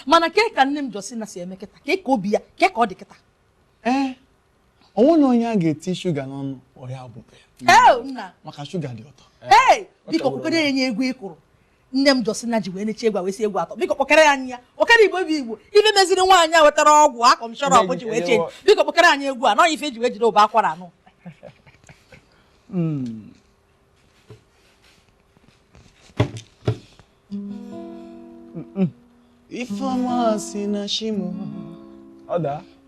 Mana ke ka nne m Josina si eme kịta, ke ka obi ya, ke ka ọ dị kịta. Ee, onwe na onye a ga-eti shuga n'ọnụ ọya bụ ya. Nna. Maka shuga dị ụtọ. Ee, biko kpọkere ya nye egwu ị kụrụ. Nne m Josina ji wee nechi egwu a wee si egwu atọ. Biko kpọkere ya anyị ya. Okere Igbo bụ Igbo. Ife meziri nwaanyị a wetara ọgwụ akọm shọrọp ji wee chee. Biko kpọkere anyị egwu a nọ ife ji wee jide ụba akwara anụ. Ifeọma si na Shimo,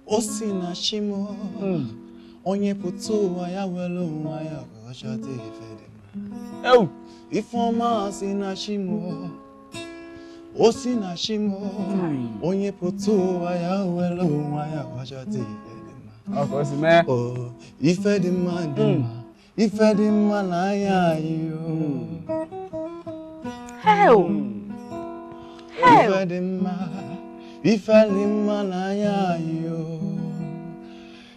o si na Shimo, onye pụta ụwa ya were onwe ya ka ọ chọta ife dị mma. Ifeọma si na Shimo, o si na Shimo, onye pụta ụwa ya were onwe ya ka ọ chọta ife dị mma. Oh, ife dị mma dị mma, ife dị mma n'anya anyị o. Ife dị mma, ife dị mma n'anya anyị o.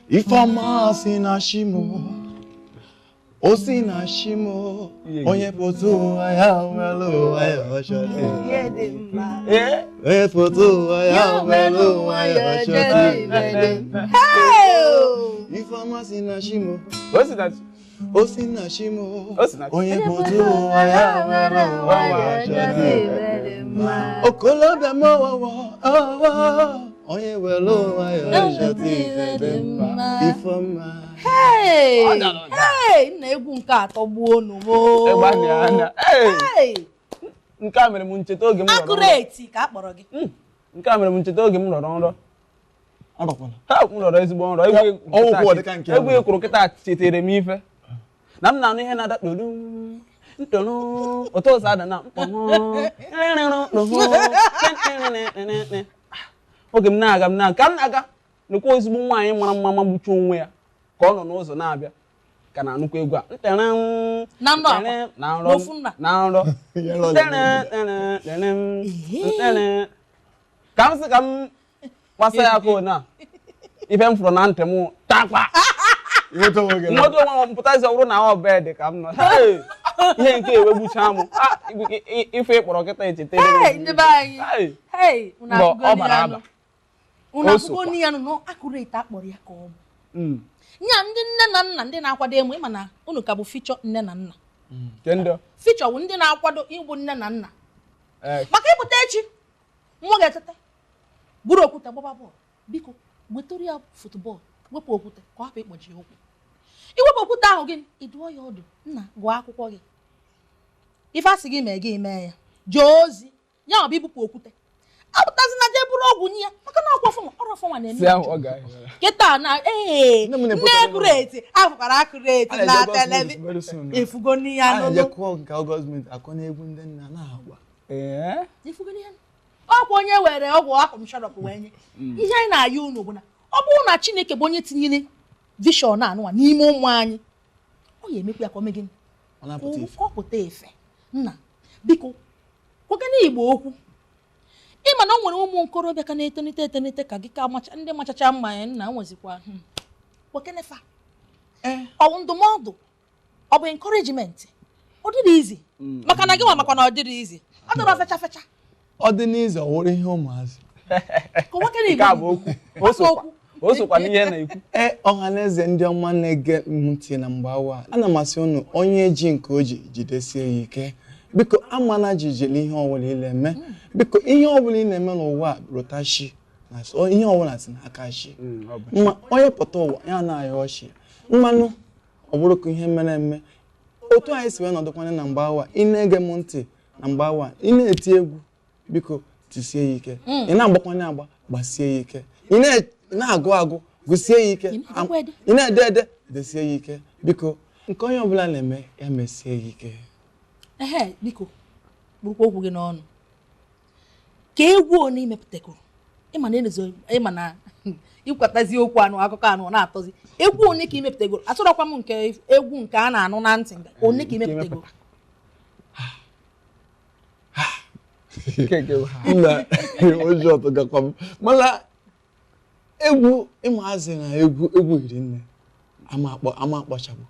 Ifeọma si na Shimo, o si na Shimo, onye pụta ụwa ya nwere ụwa ya ọ chọrọ Ihe dị mma. Onye pụta ụwa ya nwere ụwa ya ọ chọrọ Ifeọma si na Shimo, o si na Shimo, onye pụta ụwa ya nwere ụwa ya ọ chọrọ Okolobịa m ọwọwọ, onye were ụwa ya ọ chọta ife dị mma. Ifeọma. Hey! Hey! Nna egwu nke atọ gbuo unu mo. Nke a mere m ncheta oge m rọrọ nrọ. Akụreti ka a kpọrọ gị. Nke a mere m ncheta oge m rọrọ nrọ. M rọrọ ezigbo nrọ. Egwu ị kwuru kịta chetere m ife. Na m na-anụ ihe na-ada kpolu ntolu otu ụzọ ada na mkpọnwụ. Oge m na-aga m na-aga ka m na-aga nekwa ezigbo nwaanyị mara mma magbuchi onwe ya ka ọ nọ n'ụzọ na-abịa ka na-anụkwa egwu a na nrọ na nrọ ka m sị ka m gbasa ya aka na ife m fụrụ na ntị m takwa nweta onwe m pụtazi ọ bụrụ na ọ bed ka m nọ ihe nke ewegbucha m ife ịkpọrọ kịta echetere ọ bara aba. Unu akwụkwọ n'ihe nụ nọ akụreti akpọrọ ya ka ọ bụ nya ndị nne na nna ndị na-akwado ịmụ ịma na unu ka bụ fichọ nne na nna. Fichọ bụ ndị na-akwado ịbụ nne na nna maka ịpụta echi nwa ga-eteta buru okwute gbaba bọọlụ. Biko wetara ya futbọọlụ, wepụ okwute ka ọ hapụ ịkpọji ụkwụ. Iwepụ okwute ahụ gị ị dụọ ya ọdụ, nna gụọ akwụkwọ gị, ife asị gị mee gị mee ya, jee ozi ya ọ bụ ibupụ okwute apụtazina jee bụrụ ọgwụ nye ya maka na ọkwa ọrụ ọfọnwa na-eme kịta na ee nne akụreti afụkwara akụreti na televishọn efugo n'ihe anụnụ ọkwa onye were ọgwụ akụm shọrọp wee nye. Ihe anyị na-ayọ unu bụ na ọ bụrụ na Chineke bụ onye tinyere vishọn anụnwa n'ime ụmụ anyị, ọ ga-emekwa ya ka o mee gịnị? Ka ọ pụta efe. Nna biko kwagana Igbo okwu. Ịma na o nwere ụmụ nkorobịa ka na-etonite etonite ka gị ka ndị machacha mma ya nna nwezikwa kwekenefa ọ bụ ndụmọdụ, ọ bụ encouragement. Ọ dịrị izi maka na gị nwa makwa na ọ dịrị izi, ọ dọrọ fecha fecha. Ọ dị n'izu ọ wụrụ ihe ụmụazị. O sokwa n'ihe na-ekwu. Ee, ọhaneze ndị ọma na-ege ntị na mgbe awa ana m asị unu onye ji nke o ji jidesie ya ike. Biko amana jijili ihe ọbụla ị na-eme. Biko ihe ọbụla ị na-eme n'ụwa rotashi na ihe ọbụla si n'aka shi. Ma onye pụta ụwa ya na-ayọ ọchị mmanụ ọ bụrụ ka ihe mere eme. Otu anyị si wee nọdụkwanye na mgbe awa ị na-ege m ntị na mgbe awa ị na-eti egwu, biko tisie ya ike. Ị na-agbakwanye agba, gbasie ya ike. Ị na-agụ agụ, gụsie ya ike. Ị na-ede ede, desie ya ike. Biko nke onye ọbụla na-eme ya mesie ya ike. Ehe, biko kpụrụkwa okwu gị n'ọnụ ka egwu one imepụtakoro ịma na ịkwatazi okwu anụ akụkọ anụ ọ na-atọzi egwu one ka imepụtagoro. Atụrọkwa m nke egwu nke a na-anụ na ntị one ka imepụtagoro. Nna ụjọ tụgakwa m mana egwu ịmụazị na egwu egwu hiri nne ama akpọchagbu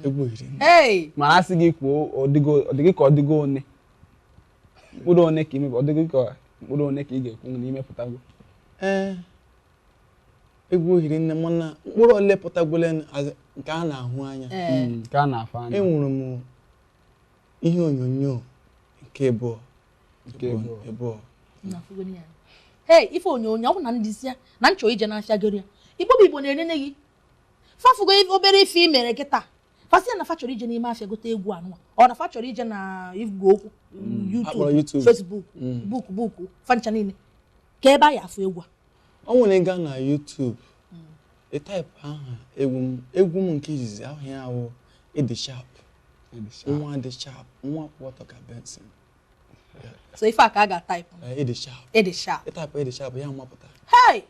egwu hiri nne. Mana asị gị kwuo ọ dịghị ka ọ dịgo one mkpụrụ one ka imebe ọ dịghị ka Mkpụrụ one ka ị ga-ekwu na imepụtago? Ee, egwu hiri nne, mana mkpụrụ ole pụtagwole nke a na-ahụ anya. Nke a na-afụ anya. Enwere m ihe onyonyo nke abụọ. Nke abụọ. Na-afụgoni ya. Hey, ife onyonyo ọ bụ na ndị isi ya na nchọ ije n'afịa goro ya. Igbo bụ Igbo na-enene gị. Fafugo obere ife i mere kịta. Fasị ya na fa chọrọ ije n'ime afịa gote egwu anụwa. Ọ na fa chọrọ ije na igwe okwu Akpọrọ YouTube, YouTube. Facebook, buku fancha niile. Ka ebe a ya afụ egwu a. Ọ nwere ịga na YouTube, ị taịpụ aha egwu m, egwu m nke izizi ahụ ya awụ Ịdị Sharp. Ịdị Sharp. Nwa dị sharp, nwa kwụ ọtọ ka Benson. So ife a ka a ga-ataịpụ. Ịdị Sharp. Ịdị Sharp. Ị taịpụ Ịdị Sharp, ya mapụta. Hey!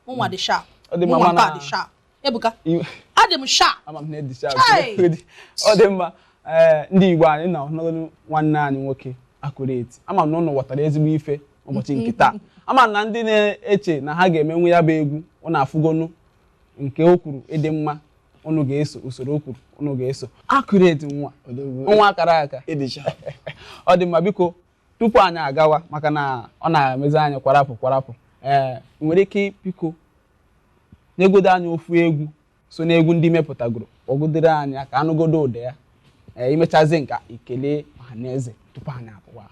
Mụnwa dị sharp. Ọ dị mma, Mụnwa mana- nke a dị sharp. Ebuka, adị m sharp. Ama m na ịdị sharp. Hey! Ọ dị mma. Ee, ndị Igbo anyị na ọnọdụ nwanne anyị nwoke Accurate. Ama m na ụnụ ghọtara ezigbo ife ụbọchị nke taa. Ama m na ndị na-eche na ha ga-emenwu ya bụ egwu, ụnụ afụgonu nke o kwuru ịdị mma, ụnụ ga-eso usoro o kwuru, ụnụ ga-eso. Accurate nwa nwa akara aka. Ịdị Sharp. Ọ dị mma, biko tupu anyị agawa, maka na ọ na-emezi anyị kwarapụ kwarapụ, ee, nwere ike biko nyegodo anyị ofu egwu so n'egwu ndị mepụtagoro, kpọgodere anyị ka anụgodo ụda ya. Ee, imechazie nka ikele ọha na eze tupu anyị apụwa.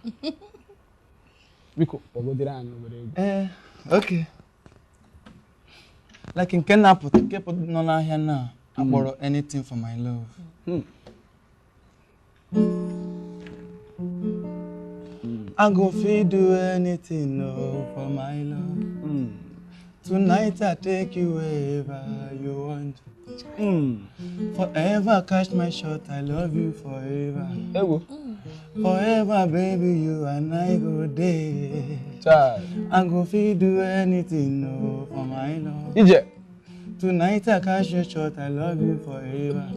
Biko kpọgodere anyị obere egwu. Ee, okay. Like nke na-apụta, nke nọ n'ahịa na akpọrọ Anything for My Love. I go fit do anything, oh, for my love. Tonight I take you wherever you want. Forever catch my shot, I love you forever. Ewo. Forever, baby, you and I go there. Chai. I go fit do anything, oh, for my love. Ije. Tonight I catch your shot, I love you forever.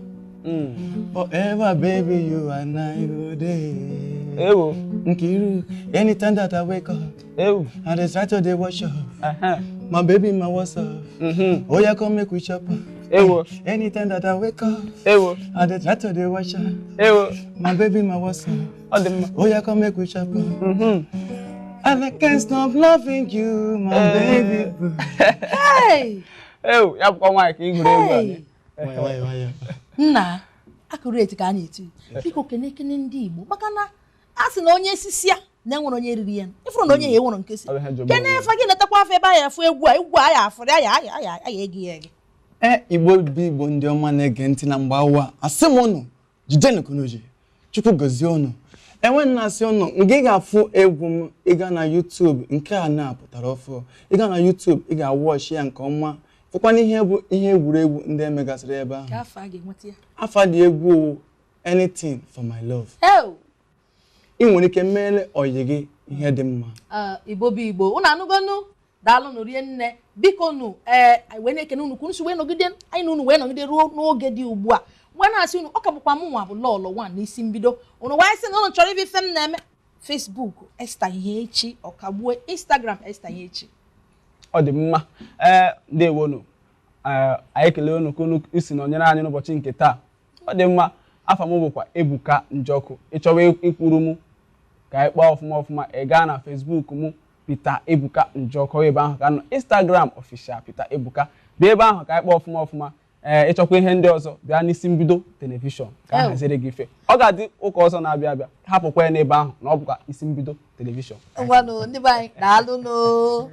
Forever, baby, you and I go there. Ewo. Nkiru, anytime that I wake up, Ewo. I dey try to dey wash up. Aha. My baby, my what's up? Oh yeah, come make we chop. Ewo. Anytime that I wake up, Ewo. I dey try to dey wash up. Ewo. My baby, my what's up? Ọ dị mma. Oh yeah, come make we chop. And I can't stop loving you, my baby boo. Hey! Ewo, ya bụkwa nwaanyị ka ị gụrụ egwu a. Hey! Why, why, why? Nna, Accurate ka a na-eti. Biko kene kene ndị Igbo, maka na a sị na onye sisi ya na enwere onye riri ya. Ịfụrụ na onye ya enwere nke si. Ọ bụ ihe njọ Kene efe gị netakwa afọ ebe a ya afụ egwu a, egwu a ya afụrụ ya ya ya ya ya egi ya egi. Igbo bụ Igbo ndị ọma na-ege ntị na mgbe awa, asị m ụnụ jidenụ ka Chukwu gozie ụnụ. Enwe na-asị ụnụ nke ị ga-afụ egwu m, ịga na YouTube nke a na-apụtara ọfụ, ịga na YouTube ị ga-awọchi ya nke ọma, fụkwana ihe bụ ihe egwuregwu ndị emegasịrị ebe ahụ. Ka afọ a ga-enweta ya. Afa dị egwu Anything for My Love. Ị nwere ike meere ọyị gị ihe dị mma. Igbo bụ Igbo, unu anụgonu, daalụnụ rie nne, biko nụ, ee, wee na-ekene unu ka unu si wee nọgide anyị na unu wee nọgide ruo n'oge dị ugbu a. Wee na-asị unu, ọ ka bụkwa mụ nwa bụ Lọlọ nwa n'isi mbido. Unu wee sị na unu chọrọ ife ife m na-eme. Facebook Esther Ihechi, ọkagbue Instagram Esther Ihechi. Ọ dị mma. Ee, ndewonu. Anyị kelee unu ka unu isi nọnyere anyị n'ụbọchị nke taa. Ọ dị mma. Afa m bụkwa Ebuka Njọkụ. Ị chọwa ikwuru m ka anyị kpaa ọfụma ọfụma, ị gaa na Facebook m Peter Ebuka Njọkụ, ebe ahụ ka nọ. Instagram official Peter Ebuka, bịa ebe ahụ ka anyị kpaa ọfụma ọfụma. Ee, ịchọkwa ihe ndị ọzọ, bịa n'isi mbido telivishọn ka a haziri gị ife. Ọ ga-adị ụka ọzọ na-abịa abịa, hapụkwa ya n'ebe ahụ na ọ bụkwa isi mbido telivishọn. Ngwanụ ndị be anyị, daalụnụ.